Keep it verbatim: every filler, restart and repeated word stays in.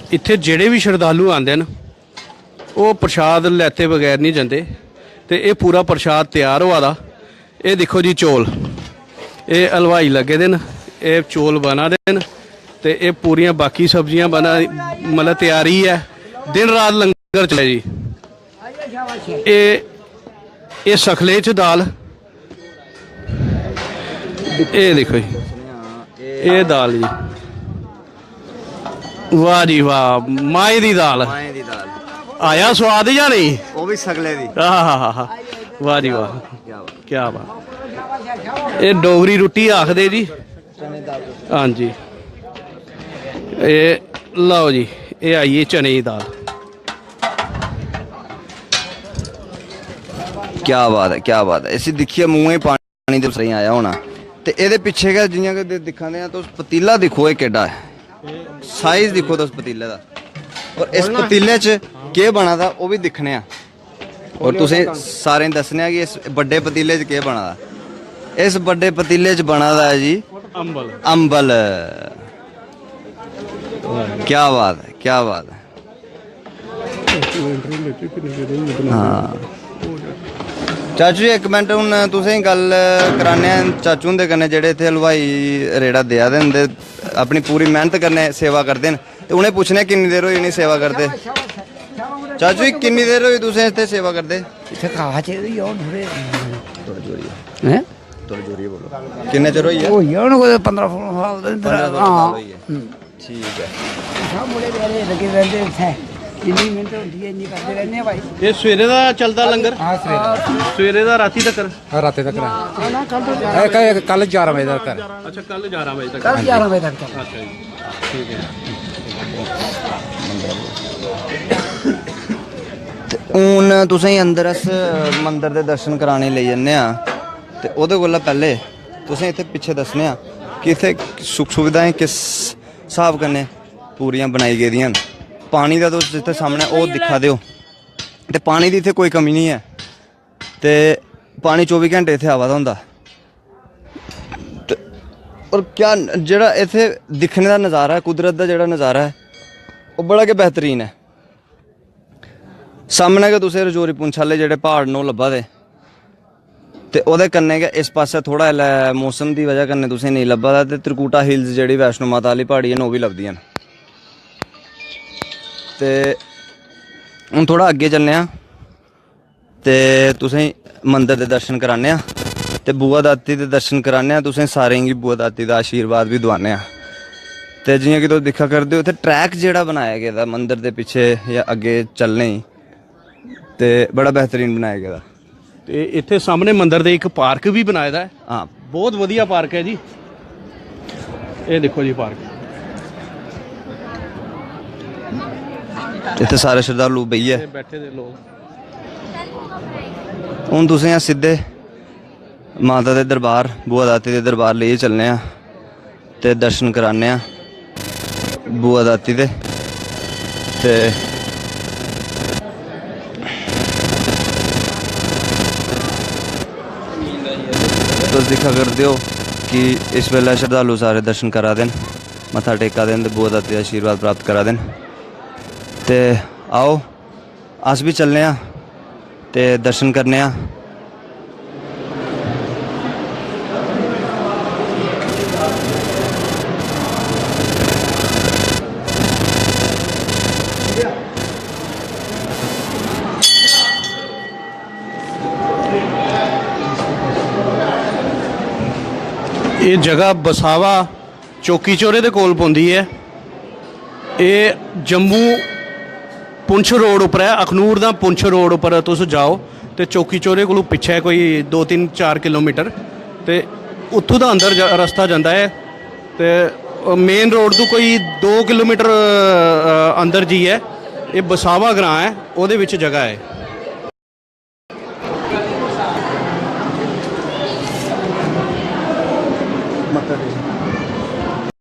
इत्थै जेह्ड़े बी शरधालु आंदे न, ओह् प्रसाद लैते बगैर निं जंदे। ते एह् पूरा प्रसाद त्यार होआ दा। एह् दिक्खो जी चौल, एह् हलवाई लग्गे दे न, एह् चौल बना दे न। ते एह् पूरियां बाकी सब्जियां बना, मतलब त्यारी ऐ। दिन रात लंगर चलै जी। एह् एह् सखले च दाल, एह् दिक्खो जी, एह् दाल जी, वाह जी वाह, माएं दी दाल। माएं दी दाल। आया स्वाद जां नेईं? ओह् बी सगले दी। आहा हा हा, वाह जी वाह, क्या बात। क्या बात। एह् डोगरी रुट्टी आखदे जी। हां जी, एह् लैओ जी, एह् आई गेई चने दी दाल। क्या बात ऐ, क्या बात ऐ। इसी दिक्खियै मूंहै च पानी ते उतरी आया होना। ते एह्दे पिच्छे गै जियां कि दि-, दिक्खा दे आं तुस, पतीला दिक्खो एह् केड्डा ऐ, साइज दिक्खो तुस पतीले दा। और इस पतीले च केह् बना दा ओह् बी दिक्खने आं। और तुसें सारें गी दस्सने आं कि इस बड्डे पतीले च केह् बना दा। इस बड्डे पतीले च बना दा ऐ जी अंबल। अंबल। क्या बात है, क्या बात है। हां। चाचू जी, इक मिंट, हून तुसें गी गल्ल कराने आं चाचू हुंदे कन्नै, जेह्ड़े इत्थै हलवाई रेड़ा देआ दे न ते अपनी पूरी मेह्नत कन्नै सेवा करदे न, ते उ'नें पुच्छने किन्नी देर होई इ'नें सेवा करदे। चाचू जी, किन्नी देर होई तुसें इत्थै सेवा करदे? इत्थै खास चेर होई जाओ थोड़े। थोड़ा जोरियै। हैं? थोड़ा जोरियै बोलो। किन्ने चिर होई गेआ? होई गेआ हून कोई पंदरां सोलां साल ते इद्धर, पंदरां सोलां साल हां। होई गे। हूं। ठीक ऐ। सब मुड़े बचैरे लग्गे रैंह्दे इत्थै। जिन्नी मेह्नत होंदी ऐ, इन्नी करदे रैंह्दे आं भाई। एह् सवेरे दा चलदा लंगर? हां, सवेरे दा। सवेरे दा रातीं तक्कर? हां, रातीं तक्कर। हां, ना, कल तो एह् क-, कल ग्यारह बजे तक। अच्छा, कल ग्यारह बजे तक। कल ग्यारह बजे तक चलदा। अच्छा जी, ठीक ऐ। ते हून तुसें गी अंदर अस मंदर दे दर्शन कराने लेई जन्ने आं। ते ओह्दे कोला पैह्ले तुसें इत्थै पिच्छे दस्सने आं कि इत्थै सुख सुविधाएं किस स्हाब कन्नै पूरियां बनाई गेदियां न। पानी दा तुस जित्थै सामनै ओह् दिक्खा दे ओ, ते पानी दी इत्थै कोई कमी निं ऐ। ते पानी चौबी घैंटे इत्थै आवा दा होंदा। ते और क्या, जेह्ड़ा इत्थै दिक्खने दा नज़ारा ऐ, कुदरत दा जेह्ड़ा नज़ारा ऐ, ओह् बड़ा गै बेहतरीन ऐ। सामनै गै तुसें रजौरी पुंछ आह्ले जेह्ड़े प्हाड़ न, ओह् लब्भा दे। ते ओह्दे कन्नै गै इस पासै थोह्ड़ा इसलै मौसम दी बजह कन्नै तुसें नेईं लब्भा दा, ते त्रिकुटा हिल्स जेह्ड़ी वैष्णो माता आह्ली प्हाड़ी न, ओह् बी लभदियां न। ते हून थोह्ड़ा अग्गें जन्ने आं। ते तुसें मंदर दे दर्शन कराने आं ते बुआ दाती दे दर्शन कराने आं। तुसें सारें गी बुआ दाती दा आशीर्वाद बी दुआने आं। ते जियां कि तुस दिक्खा करदे ओ, इत्थै ट्रैक जेह्ड़ा बनाया गेदा मंदर दे पिच्छे जां अग्गें चलने गी, ते बड़ा बेहतरीन बनाया गेदा। ते इत्थै सामने मंदर दे इक पार्क बी बनाए दा ऐ। हां। बहुत वधिया पार्क ऐ जी। एह् दिक्खो जी पार्क। इत्थै सारे शरधालु बेहियै एह् बैठे दे लोक। हून तुसें अस सिद्धे माता दे दरबार, बुआ दाती दे दरबार लेइयै चलने आं ते दर्शन कराने आं बुआ दाती दे। ते तुस दिक्खा करदे ओ कि इस बेल्लै शरधालु सारे दर्शन करा दे न, मत्था टेका दे न ते बुआ दाती दा आशीर्वाद प्राप्त करा दे न। ते आओ, अस बी चलने आं ते दर्शन करने आं। एह् जगह बसावा चौकी चौरे दे कोल पौंदी ऐ। एह् जम्मू पुंछ रोड उप्पर ऐ, अखनूर दा पुंछ रोड उप्पर तुस जाओ ते चौकी चौरे कोलू पिच्छें कोई दो तिन्न चार किलोमीटर, ते उत्थूं दा अंदर जा-, रस्ता जंदा ऐ। ते मेन रोड तू कोई दो किलोमीटर, अ, अंदर जाइयै एह् बसावा ग्रांऽ ऐ, ओह्दे बिच्च जगह ऐ।